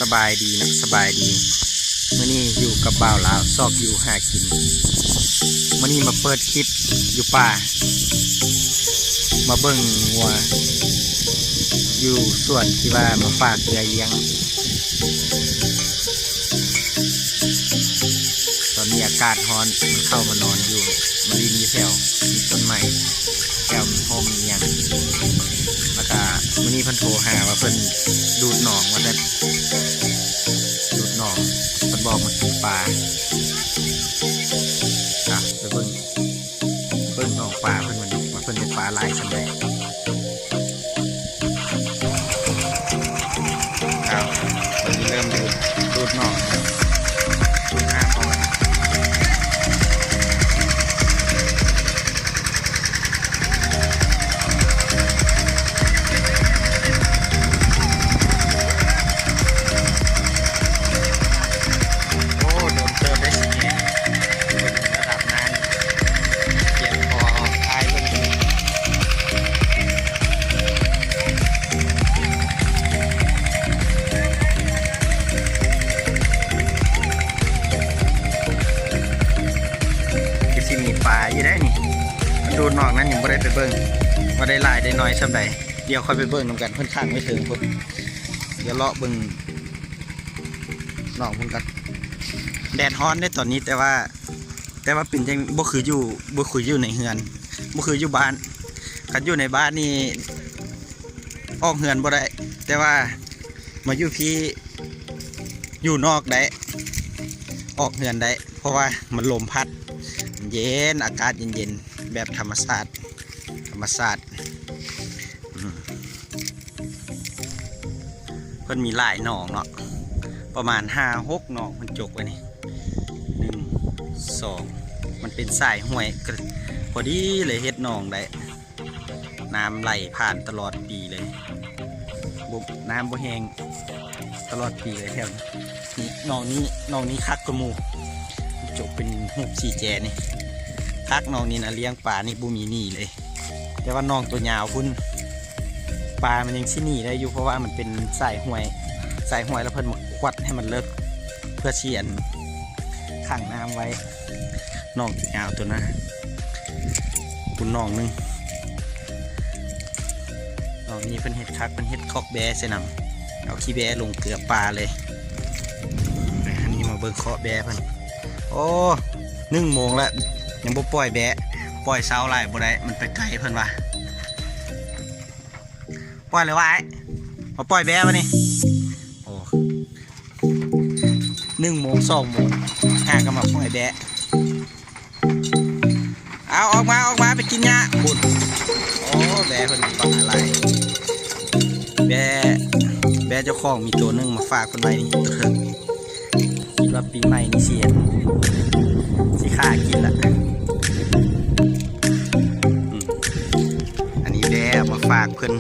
ສະບາຍດີເນາະ ສະບາຍດີ. ມື້ນີ້ຢູ່ກັບບ່າວລາວຊອກຢູ່ຫາກິນ. ມື້ນີ້ມາເປີດຄລິບຢູ່ປ່າ ມາເບິ່ງງົວຢູ່ສວນທີ່ວ່າມາຝາກເອື້ອຍລ້ຽງ. ຕອນນີ້ອາກາດຮ້ອນ ມັນເຂົ້າມານອນຢູ່ ມາຫຼິ້ນຢູ່ແຖວ ມີຕົ້ນໄມ້ ແຖວມີຮົ່ມມີຫຍັງ. ແລ້ວກະມື້ນີ້ເພິ່ນໂທຫາວ່າເພິ່ນດູດໜອງວ່າຊັ້ນ ດູດໜອງ ເພິ່ນບອກມາກິນປາ. ອ່ະ ໄປເບິ່ງ ເບິ່ງໜອງປາເພິ່ນ ວ່າເພິ່ນໄດ້ປາຫຼາຍສ່ຳໃດ. ອ້າວ ເພິ່ນເລີ່ມດູດ ດູດໜອງແລ້ວ ດູດນ້ຳອອກ. ໂອ້ ດົນເຕີບໄດ໋ຊິແຮງ ເບິ່ງລະດັບນ້ຳ ກຽມພໍອອກຖ່າຍເບິ່ງ. ຄືຊິມີປາຢູ່ໄດ໋ນີ້ ມັນດູດໜອງນັ້ນ ຍັງບໍ່ໄດ້ໄປເບິ່ງວ່າໄດ້ຫຼາຍໄດ້ໜ້ອຍສ່ຳໃດ. ດຽວຄ່ອຍໄປເບິ່ງນຳກັນ ເພິ່ນຂັງໄວ້ເທິງພຸ້ນ. ດຽວເລາະເບິ່ງໜອງພຸ້ນກ່ອນ. ແດດຮ້ອນເດ້ຕອນນີ້ ແຕ່ວ່າ ແຕ່ວ່າເປັນຈັ່ງ ບໍ່ຄືຢູ່ ບໍ່ຄືຢູ່ໃນເຮືອນ ບໍ່ຄືຢູ່ບ້ານ. ຄັນຢູ່ໃນບ້ານນີ້ອອກເຮືອນບໍ່ໄດ້ ແຕ່ວ່າມາຢູ່ພີ້ ຢູ່ນອກໄດ້ ອອກເຮືອນໄດ້ ເພາະວ່າມັນລົມພັດ ເຢັນ ອາກາດເຢັນໆ ແບບທຳມະຊາດ ທຳມະຊາດ. ອືມ ເພິ່ນມີຫຼາຍໜອງເນາະ ປະມານຫ້າຫົກໜອງ ເພິ່ນຈົກໄວ້ນີ້ ໜຶ່ງ ສອງ ມັນເປັນສາຍຫ້ວຍ ກະພໍດີເລີຍ ເຮັດໜອງໄດ້ ນ້ຳໄຫຼຜ່ານຕະຫຼອດປີເລີຍ ບໍ່ ນ້ຳບໍ່ແຫ້ງຕະຫຼອດປີເລີຍແຖວນີ້. ໜອງນີ້ ໜອງນີ້ຄັກກວ່າໝູ່ ຈົກເປັນຮູບສີ່ແຈນີ້ ຄັກ. ໜອງນີ້ນະ ລ້ຽງປານີ້ບໍ່ມີໜີເລີຍ. ແຕ່ວ່າໜອງຕົວຍາວພຸ້ນ ປາມັນຍັງຊິໜີໄດ້ຢູ່ ເພາະວ່າມັນເປັນສາຍຫ້ວຍ ສາຍຫ້ວຍ ແລ້ວເພິ່ນມາກວັດໃຫ້ມັນເລິກ ເພື່ອຊິ ອັນ ຂັງນ້ຳໄວ້. ໜອງຕົວຍາວຕົວນັ້ນ ພຸ້ນໜອງໜຶ່ງ. ໜອງນີ້ເພິ່ນເຮັດຄັກ ເພິ່ນເຮັດຄອກແບ້ໃສ່ນຳ ເອົາຂີ້ແບ້ລົງເກືອປາເລີຍ. ອັນນີ້ມາເບິ່ງຄອກແບ້ເພິ່ນ. ໂອ້ ໜຶ່ງໂມງແລ້ວ ຍັງບໍ່ປ່ອຍແບ້ ປ່ອຍເຊົ້າຫຼາຍບໍ່ໄດ້ ມັນໄປໄກເພິ່ນວ່າ. ປ່ອຍເລີຍວ່າ ອ້າຍ ມາປ່ອຍແບ້ວະນີ້. ໂອ້ ໜຶ່ງໂມງ ສອງໂມງ ຫາກໍມາປ່ອຍແບ້. ເອົາ ອອກມາ ອອກມາ ໄປກິນຫຍ້າພຸ້ນ. ໂອ້ ແບ້ເພິ່ນບັກຫຼາຍ ແບ້ ແບ້ເຈົ້າຂອງມີໂຕໜຶ່ງມາຝາກເພິ່ນໄວ້ນີ້ ໂຕເທິງ. ຄິດວ່າປີໃໝ່ນີ້ຊິ ຊິຂ້າກິນລະ. ອືມ ອັນນີ້ແບ້ເອົາມາຝາກເພິ່ນ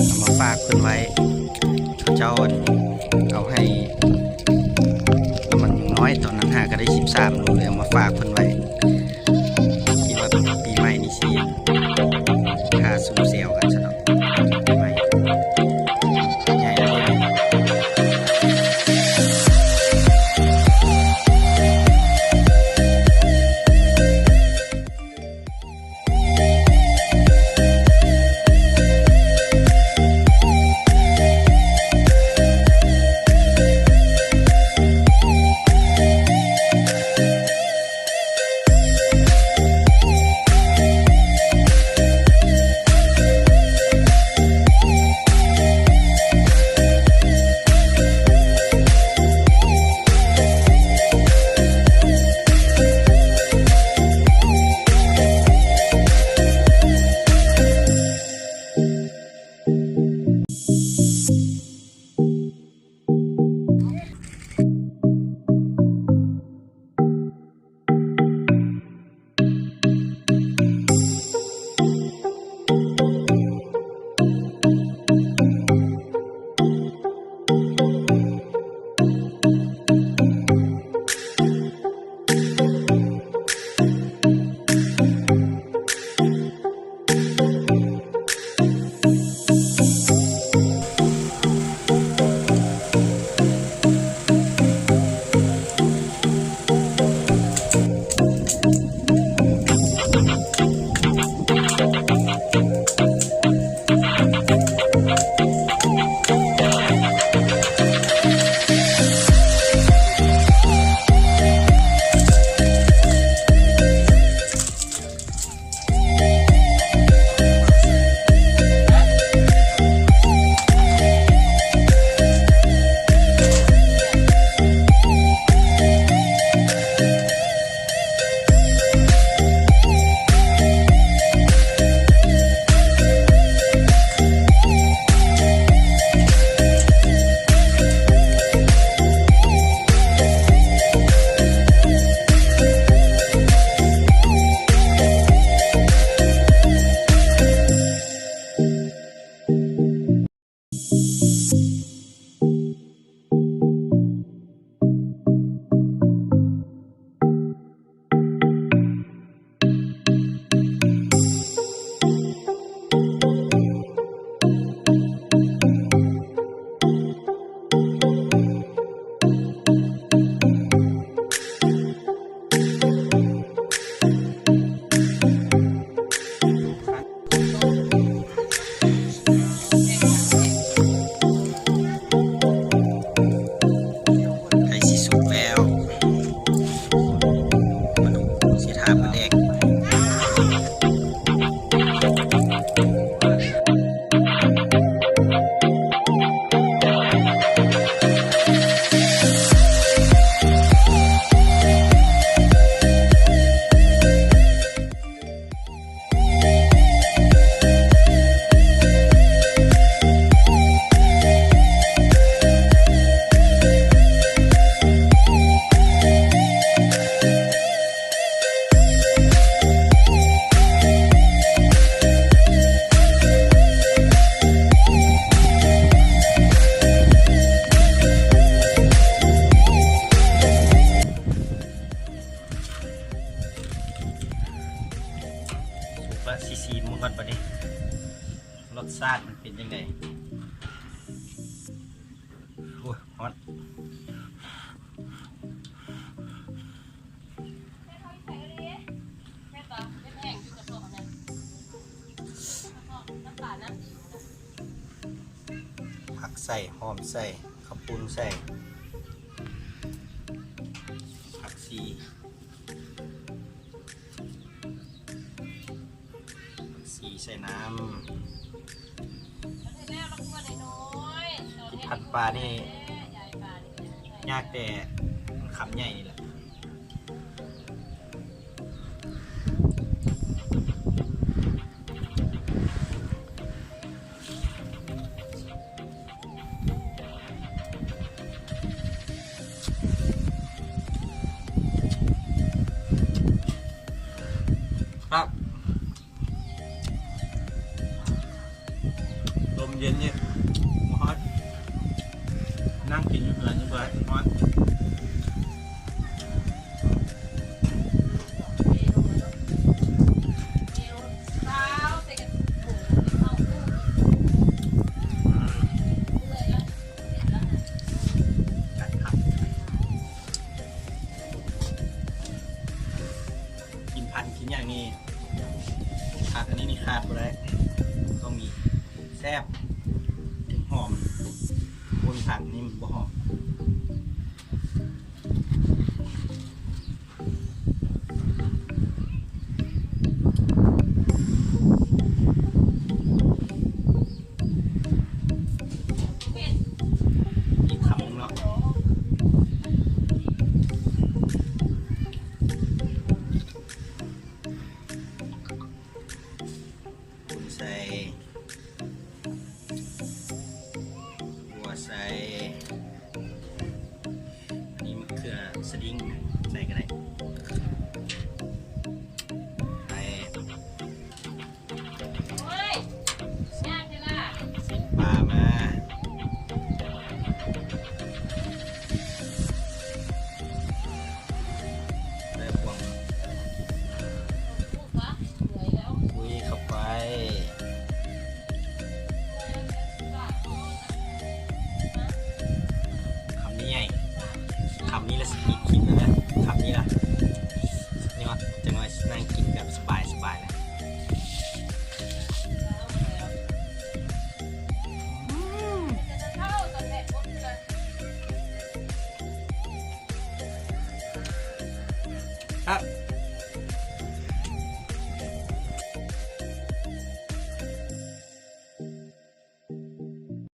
ເອົາມາຝາກເພິ່ນໄວ້ ເຂົາເຈົ້າເອົາໃຫ້ ແລ້ວມັນຍັງນ້ອຍ ຕອນນັ້ນຫາກໍໄດ້ສິບສາມໂລ ເລີຍເອົາມາຝາກເພິ່ນໄວ້. ຄິດວ່າປີໃໝ່ນີ້ຊິຫາສູ່ແຊວກັນຊະເນາະ ປີໃໝ່ ໃຫຍ່ແລ້ວເດ້. ໃສ່ ຫອມໃສ່ ເຂົ້າປຸ້ນໃສ່ ຜັກຊີ ຜັກຊີໃສ່ນ້ຳ. ກິນພັນປານີ້ຍາກແຕ່ຄຳໃຫຍ່ນີ້ແຫຼະ. ຄັກ ລົມເຢັນນີ້ ບໍ່ຮ້ອນ ນັ່ງກິນຢູ່ເຮືອນນີ້ບໍ່ໄດ້ ຮ້ອນ. ກິນພັນກິນຫຍັງນີ້ ຜັກອັນນີ້ນີ້ຂາດບໍ່ໄດ້ ຕ້ອງມີ ແຊບ ເຖິງຫອມ ບໍ່ມີຜັກນີ້ມັນບໍ່ຫອມ. ອີກຄຳໜຶ່ງເນາະ ປຸ້ນໃສ່ ບົວໃສ່ ອັນນີ້ມະເຂືອສະດິງໃສ່ກໍໄດ້ ໃສ່ ໂອ້ຍ ຍາກແທ້ລະ ຊີ້ນປາມາ ເລີ່ມບວມ ຄຸຍເຂົ້າໄປ ຄຳນີ້ໃຫຍ່ ຄຳນີ້ລະຊິປິດຄລິບແລ້ວນະ ຄຳນີ້ລະ ສຸດຍອດ ຈັກໜ່ອຍຊິນັ່ງກິນແບບສະບາຍໆ ລະ ອືມ ຄັກ.